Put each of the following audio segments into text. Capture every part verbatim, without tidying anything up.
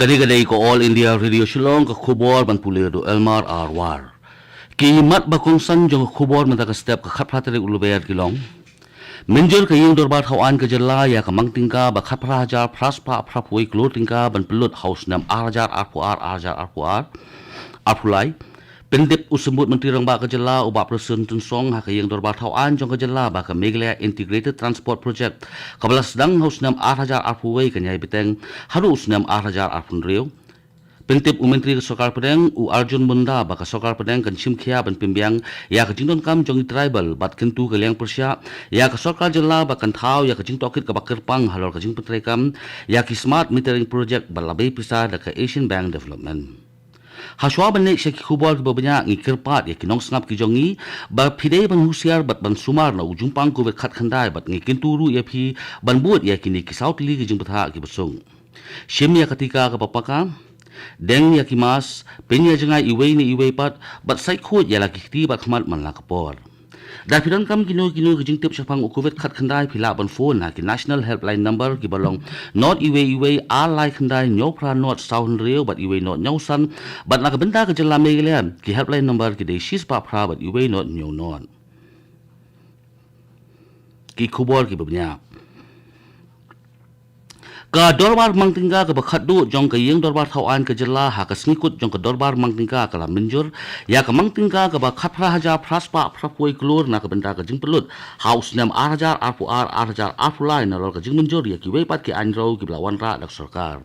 Kane ka dei ka All India Radio Shillong, ka khubor ban pule da u Elmar Arwar. Ki mat ba kongsan jong ka khubor mynta ka step ka khatphra tarik u Lber ki long: Mynjur ka Ïing Dorbar Thaw Aiñ ka jylla ïa ka mang tyngka ba khatphra hajar phra spah phraphew wei klur tyngka ban pynlut ha u snem ar hajar arphew ar, ar hajar arphew ar, arphew lai. Pyntip u Symbud Myntri Rangbah ka jylla u Bah Prestone Tynsong ha ka Ïing Dorbar Thaw Aiñ jong ka jylla ba ka Meghalaya Integrated Transport Project kaba la sdang ha u snem ar hajar arphew wei kan ïai bteng haduh u snem ar hajar arphew hynriew. Pyntip u Myntri ka Sorkar Pdeng u Arjun Munda ba ka Sorkar Pdeng kan shim khia ban pynbiang ïa ka jingdonkam jong ki tribal bad kyntu ka liang pyrshah ïa ka Sorkar Jylla ba kan thaw ïa ka jingtohkit kaba kyrpang halor ka jingpyntreikam ïa ki smart metering project ba la bei pisa da ka Asian Bank Development. Hashwa ban leit sha ki khubor kiba bniah, ngi kyrpad ïa ki nongsngap ki jong ngi ba phi dei ban husiar bad ban sumar na u jingpang Covid khatkhyndai bad ngi kyntu ruh ïa phi ban bud ïa kine ki saw tylli ki jingbthah kiba suk. Shim ïa ka tika kaba paka, deng ïa ki mask, pynïajngai iwei na iwei pat, bad sait khuid ïa la ki kti bad khmat man la ka por. Da phi donkam kino kino ki jingtip shaphang u Covid khatkhyndai, phi lah ban phone ha ki National Helpline Number kiba long nod iwei iwei ar lai khyndai hynñiew phra nod saw hynriew bad iwei nod hynñiew san, bad na ka bynta ka jylla Meghalaya ki helpline number ki dei shispah phra bad iwei nod hynñiew nod. Ki khubor kiba bniah. Ka dorbar mang tyngka kaba khatduh jong ka Ïing Dorbar Thaw Aiñ ka jylla ha ka sngi kut jong ka dorbar mang tyngka ka la mynjur ïa ka mang tyngka kaba khatphra hajar phra spah phraphew wei klur na ka bynta ka jingpynlut ha u snem ar hajar arphew ar, ar hajar arphew lai nalor ka jingmynjur ïa kiwei pat ki aiñrew kiba la wanrah da ka sorkar.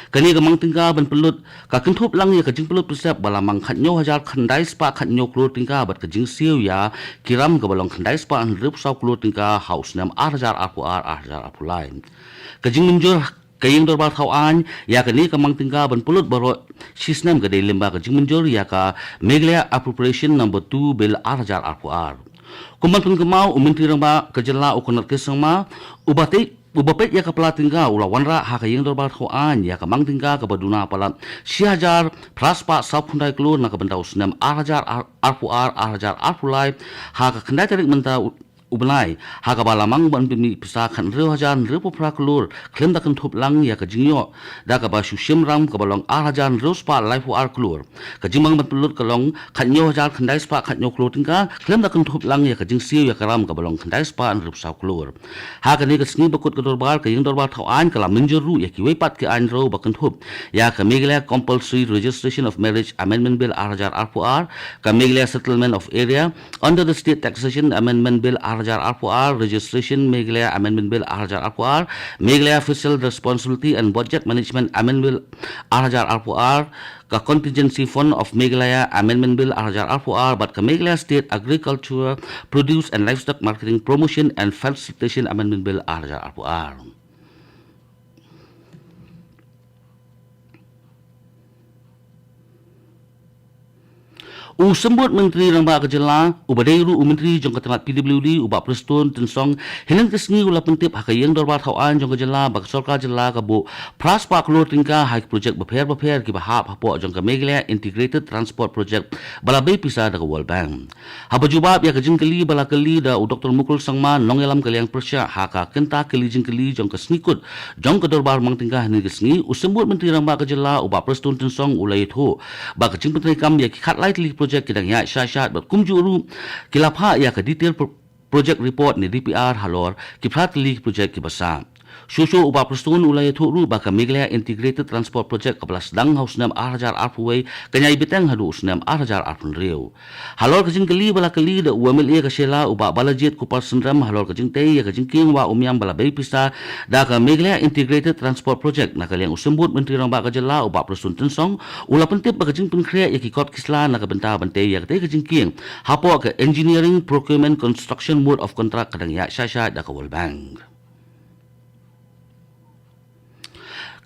Kane ka mang tyngka ban pynlut ka kynthup lang ïa ka jingpynlut pynsep ba la mang khathynñiew hajar khyndai spah khathynñiew klur tyngka bad ka jingsiew ïa ki ram kaba long khyndai spah hynriewphew saw klur tyngka ha u snem ar hajar arphew ar, ar hajar arphew lai. Ka jingmynjur ka Ïing Dorbar Thaw Aiñ ïa kane ka mang tyngka ban pynlut baroh shisnem ka dei lyngba ka jingmynjur ïa ka Meghalaya Appropriation Number two Bill ar hajar arphew ar. Kum ban pynkynmaw, u Myntri Rangbah ka jylla u Conrad K Sangma, uba tei uba peit ïa ka pla tyngka u la wanrah ha ka Ïing Dorbar Thaw Aiñ ïa ka mang tyngka kaba duna palat shi hajar phra spah sawphew khyndai klur na ka bynta u snem ar hajar arphew ar, ar hajar arphew lai ha ka khyndai tarik mynta u, u bnai, ha kaba la mang ban pynmih pisa khathynriew hajar hynriewphew phra klur khlem da kynthup lang ïa ka jingïoh da kaba shu shim ram kaba long ar hajar hynriew spah laiphew ar klur. Ka jingmang ban pynlut ka long khathynñiew hajar khyndai spah khathynñiew klur tyngka khlem da kynthup lang ïa ka jingsiew ïa ka ram kaba long khyndai spah hynriewphew saw klur. Ha kane ka sngi ba kut ka dorbar, ka Ïing Dorbar Thaw Aiñ ka la mynjur ruh ïa kiwei pat ki aiñrew ba kynthup ïa ka Meghalaya Compulsory Registration of Marriage Amendment Bill ar hajar arphew ar, ka Meghalaya Settlement of Area under the State Taxation Amendment Bill ar hajar arphew ar, Registration Meghalaya Amendment Bill ar hajar arphew ar, Meghalaya Fiscal Responsibility and Budget Management Amendment Bill ar hajar arphew ar, ka Contingency Fund of Meghalaya Amendment Bill ar hajar arphew ar bad ka Meghalaya State Agriculture Produce and Livestock Marketing Promotion and Facilitation Amendment Bill ar hajar arphew ar. U Symbud Myntri Rangbah ka jylla, uba dei ruh u Myntri jong ka tnat P W D, u Bah Prestone Tynsong, hynnin ka sngi u la pyntip ha ka Ïing Dorbar Thaw Aiñ jong ka jylla ba ka sorkar jylla ka buh phra spah klur tyngka ha ki projek bapher bapher kiba hap hapoh jong ka Meghalaya Integrated Transport Project ba la bei pisa da ka World Bank. Haba jubab ïa ka jingkylli ba la kylli da u Doktor Mukul Sangma, nongïalam ka liang pyrshah, ha ka kynta kylli jingkylli jong ka sngi kut jong ka dorbar mang tyngka hynnin ka sngi, u Symbud Myntri Rangbah ka jylla u Bah Prestone Tynsong u la ïathuh ba ka jingpyntreikam ïa ki khatlai tylli ki projek ki dang ïaid shah shah bad kumjuh ruh ki la phah ïa ka detail pro- project report ne D P R halor ki phra tylli ki projek kiba sah. Shuh shuh u Bah Prestone u la ïathuh ruh ba ka Meghalaya Integrated Transport Project kaba la sdang ha u snem ar hajar arphew wei kan ïai bteng haduh u snem ar hajar arphew hynriew. Halor ka jingkylli ba la kylli da u M L A ka Shella u Bah Balajied Kupar Synrem halor ka jingtei ïa ka jingkieng wah umïam ba la bei pisa da ka Meghalaya Integrated Transport Project, na ka liang u Symbud Myntri Rangbah ka jylla u Bah Prestone Tynsong u la pyntip ba ka jingpynkhreh ïa ki kot ki sla na ka bynta ban tei ïa katei ka jingkieng hapoh ka Engineering Procurement Construction Mode of Contract ka dang ïaid shah shah da ka World Bank.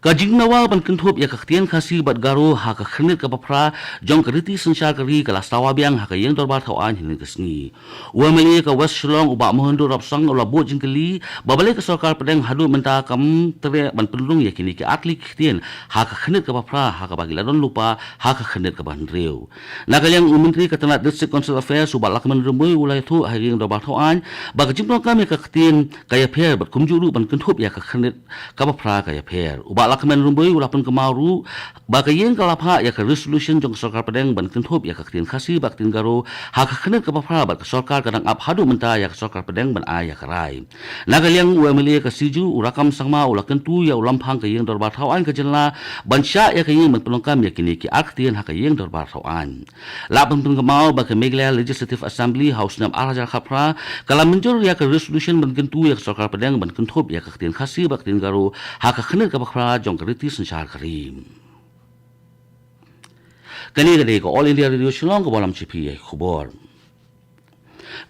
Ka jingdawa ban kynthup ïa ka ktien Khasi bad Garo ha ka khyrnit kaba phra jong ka riti synshar ka ri ka la sawa biang ha ka Ïing Dorbar Thaw Aiñ hynnin ka sngi. U M L A ka West Shillong u Bah Mohendro Rapsang u la buh jingkylli ba balei ka sorkar pdeng haduh mynta kam treh ban pynrung ïa kine ki artylli ki ktien ha ka khyrnit kaba phra ha kaba ki la don lypa ha ka khyrnit kaba hynriew. Na ka liang u Myntri ka tnat District Council Affairs u Bah Lahkmen Rymbui u la ïathuh ha ka Ïing Dorbar Thaw Aiñ ba ka jingpyndonkam ïa ka ktien ka ïapher bad kumjuh ruh ban kynthup ïa ka khyrnit kaba phra ka ïapher. U Bah Bah Kmen Rymbui u la pynkynmaw ruh ba ka ïing ka la phah ïa ka resolution jong ka sorkar pdeng ban kynthup ïa ka ktien Khasi bad ktien Garo ha ka khyrnit kaba phra bad ka sorkar ka dang ap haduh mynta ïa ka sorkar pdeng ban ai ïa ka rai. Na ka liang u M L A ka Sijuh, u Rakkam Sangma, u la kyntu ïa u Lamphang ka ïing dorbar thaw aiñ ka jylla ban shah ïa ka ïing ban pyndonkam ïa kine ki ar ktien ha ka ïing dorbar thaw aiñ. La pynkynmaw ba ka Meghalaya Legislative Assembly ha u snem ar hajar khatphra ka la mynjur ïa ka resolution ban kyntu ïa ka sorkar pdeng ban kynthup ïa ka ktien Khasi bad ktien Garo ha ka khyrnit kaba phra jong ka riti synshar ka ri. Kane ka dei ka All India Radio Shillong kaba lam chipi ïa ki khubor.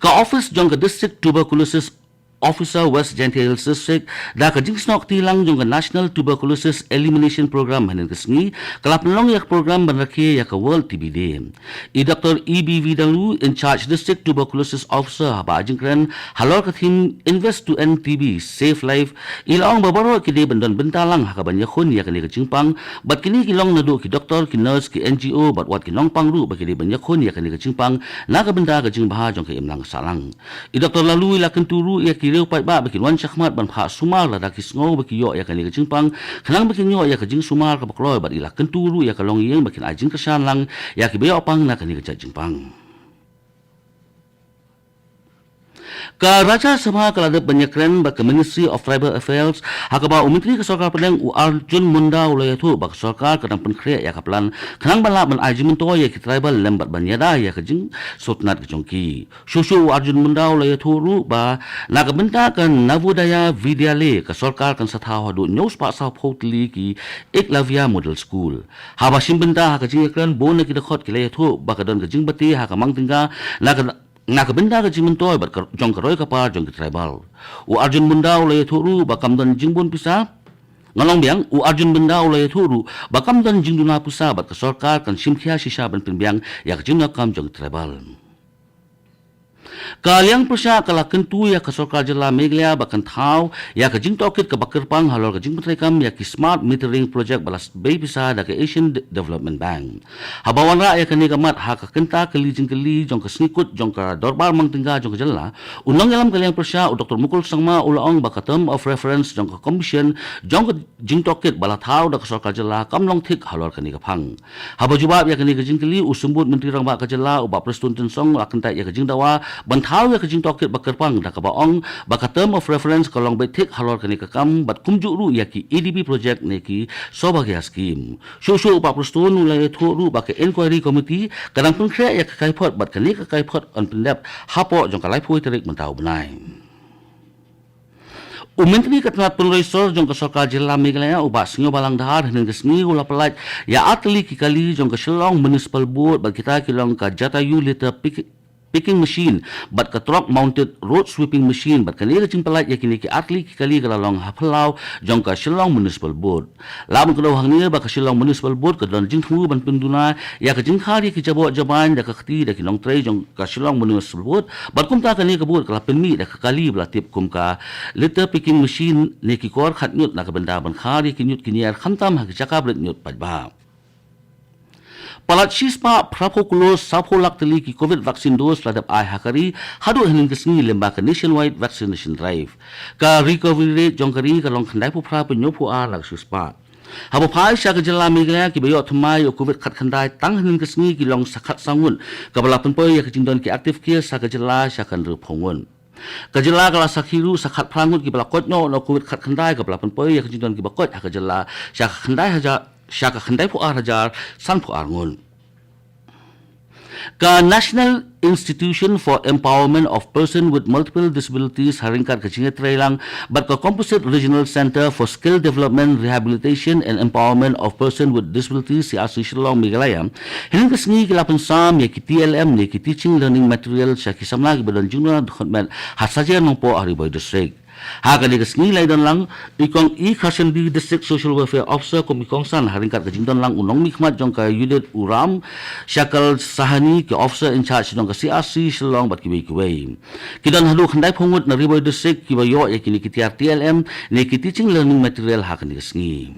Ka office jong ka District Tuberculosis Officer, West Jaintia Hills District, da ka jingsnoh kti lang jong ka National Tuberculosis Elimination Program hynnin ka sngi, ka la pynlong ïa ka program ban rakhe ïa ka World T B Day. I Doctor E B Vidalu, in charge District Tuberculosis Officer, haba ai jingkren halor ka theme Invest to End T B, Save Life, i la ong ba baroh ki dei ban don bynta lang ha kaban ïakhun ïa kane ka jingpang, bad kine ki long naduh ki doktor, ki nurse, ki N G O, bad wat ki nongpang ruh ba ki dei ban ïakhun ïa kane ka jingpang na ka bynta ka jingbha jong ka imlang sahlang. I Doctor Lalu i la kyntu ruh ïa ki riew paidbah ba kin wan shakhmat ban phah sumar lada ki sngew ba ki ïoh ïa kane ka jingpang, khnang ba kin ïoh ïa ka jingsumar kaba kloi, bad i la kyntu ruh ïa ka longïing ba kin ai jingkyrshan lang ïa kiba ïoh pang na kane ka jait jingpang. Ka Rajya Sabha ka la dep ban ïakren bad ka Ministry of Tribal Affairs, ha kaba u Myntri ka Sorkar Pdeng u Arjun Munda u la ïathuh ba ka sorkar ka dang pynkhreh ïa ka plan khnang ban lah ban ai jingmyntoi ïa ki tribal lem bad ban ïada ïa ka jingsngewtynnat ka jong ki. Shuh shuh u Arjun Munda u la ïathuh ruh ba na ka bynta ka Navodaya Vidyalaya ka sorkar kan sa thaw haduh hynñiew spah sawphew tylli ki Eklavya Model School. Haba shim bynta ha ka jingïakren, bun na ki dkhot ki la ïathuh ba ka don ka jingbate ha ka Mang Tynga na ka, na ka bynta ka jingmyntoi bad ka, jong ka roi ka par jong ki tribal. U Arjun Munda u la ïathuh ruh ba kam don jingbun pisa. Nga ong biang, u Arjun Munda u la ïathuh ruh ba kam don jingduna pisa bad ka sorkar kan shim khia shisha ban pynbiang ïa ka jingdonkam jong ki tribal. Ka liang pyrshah ka la kyntu ïa ka sorkar jylla Meghalaya ba kan thaw ïa ka jingtohkit kaba kyrpang halor ka jingpyntreikam ïa ki smart metering project ba la bei pisa da ka Asian De-, Development Bank. Haba wanrah ïa kane ka mat ha ka kynta kylli jingkylli jong ka sngi kut jong ka Dorbar Mang Tynga jong ka jylla, u nongïalam ka liang pyrshah u Doctor Mukul Sangma u la ong ba ka term of reference jong ka commission jong ka jingtohkit ba la thaw da ka sorkar jylla kam long thik halor kane ka phang. Haba jubab ïa kane ka jingkylli, u Symbud Myntri Rangbah ka jylla u Bah Prestone Tynsong u la kyntait ïa ka jingdawa ban thaw ïa ka jingtohkit ba kyrpang da kaba ong ba ka term of reference ka long beit thik halor kane ka kam bad kumjuh ruh ïa ki A D B project ne ki Saubhagya scheme. Shuh shuh u Bah Prestone u la ïathuh ruh ba ka inquiry committee ka dang pynkhreh ïa ka kaiphod bad kane ka kaiphod yn pyndep hapoh jong ka laiphew tarik mynta u bnai. U Myntri ka tnat pynroi sor jong ka sorkar jylla Meghalaya u Bah Sniawbhalang Dhar hynnin ka sngi u la pyllait ïa ar tylli ki kali jong ka Shillong Municipal Board bad kita ki long ka Jatayu litter pick-, picking machine bad ka truck mounted road sweeping machine. Bad kane ka jingpyllait ïa kine ki ar tylli ki kali ka la long ha phyllaw jong ka Shillong Municipal Board. La ban kdew hangne ba ka Shillong Municipal Board ka don jingthmu ban pynduna ïa ka jingkhar ïa ki jaboh jabain da ka kti da ki nongtrei jong ka Shillong Municipal Board, bad kumta kane ka board ka la pynmih da ka kali ba la tip kum ka litter picking machine ne ki kor khat ñiut na ka bynta ban khar ïa ki ñiut ki ñiar khamtam ha ki jaka bret ñiut paidbah. Palat shispah phraphew klur sawphew lak tylli ki covid vaccine dose la dep ai ha ka ri haduh hynnin ka sngi lyngba ka nationwide vaccination drive. Ka recovery rate jong ka ri ka long khyndaiphew phra point hynñiewphew ar lak shispah. Haba phai sha ka jylla Meghalaya, kiba ïoh thymmai ïa u covid khatkhyndai tang hynnin ka sngi ki long sa khatsaw ngut, kaba la pynpoi ïa ka jingdon ki active case ha ka jylla sha ka hynriewphew ngut. Ka jylla ka la sakhi ruh sa khatphra ngut kiba la koit noh na u covid khatkhyndai, kaba la pynpoi ïa ka jingdon kiba koit ha ka jylla sha ka khyndai hajar, sha ka khyndaiphew ar hajar sanphew ar ngut. Ka National Institution for Empowerment of Person with Multiple Disabilities ha ryngkat ka jingïatreilang bad ka Composite Regional Centre for Skill Development, Rehabilitation and Empowerment of Person with Disabilities, C R C Shillong, Meghalaya, hynnin ka sngi ki la pynsam ïa ki T L M ne ki Teaching Learning Material sha ki samla kiba don jingduna dkhot met ha Sajer Nongpoh ha Ri Bhoi District. Ha kane ka sngi la ïadon lang i Kong E. Kharshandy, District Social Welfare Officer, kum i kongsan ha ryngkat ka jingdon lang u nongmihkhmat jong ka unit, u Ram Shakal Sahani, ki officer in charge jong ka C R C Shillong bad kiwei kiwei. Ki don haduh khyndaiphew ngut na Ri Bhoi District kiba ïoh ïa kine ki tiar T L M ne ki Teaching Learning Material ha kane ka sngi.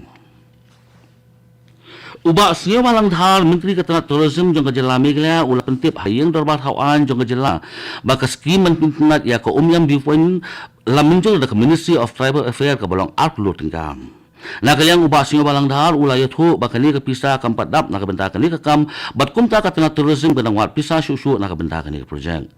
U Bah Sniawbhalang Dhar, Myntri ka tnat Tourism jong ka jylla Meghalaya, u la pyntip ha ïing dorbar thaw aiñ jong ka jylla ba ka skhim ban pynitynnad ïa ka Umiam Viewpoint la mynjur da ka Ministry of Tribal Affairs kaba long ar klur tyngka. Na ka liang u Bah Sniawbhalang Dhar u la ïathuh ba kane ka pisa kam pat dap na ka bynta kane ka kam, bad kumta ka tnat tourism ka dang wad pisa shuh shuh na ka bynta kane ka projek.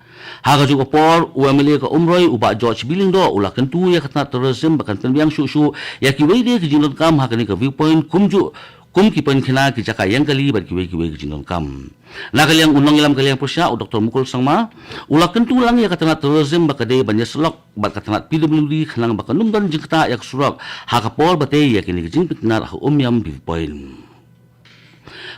Ha kajuh ka por, u M L A ka Umroi u Bah George B Lyngdoh u la kyntu ïa ka tnat tourism ba kan pynbiang shuh shuh ïa kiwei de ki jingdonkam ha kane ka viewpoint, kumjuh kum ki point khynna, ki jaka ïeng kali bad kiwei kiwei ki jingdonkam. Na ka liang u nongïalam ka liang pyrshah u Doktor Mukul Sangma u la kyntu lang ïa ka tnat tourism ba ka dei ban ïasyllok bad ka tnat P W D khnang ba kan ym don jingktah ïa ka surok, ha ka por ba tei ïa kine ki jingpyntnat ha Umiam viewpoint.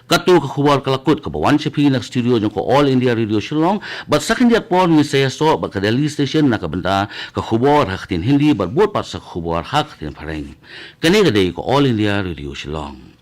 Katto ka khubor ka la kut, kaba wan sha phi na ka studio jong ka All India Radio Shillong, bad sa khyndiat por ngin sa ïasoh bad ka Delhi Station na ka bynta ka khubor ha ka ktien Hindi bad bud pat sa ka khubor ha ka ktien Phareng. Kane ka dei ka All India Radio Shillong.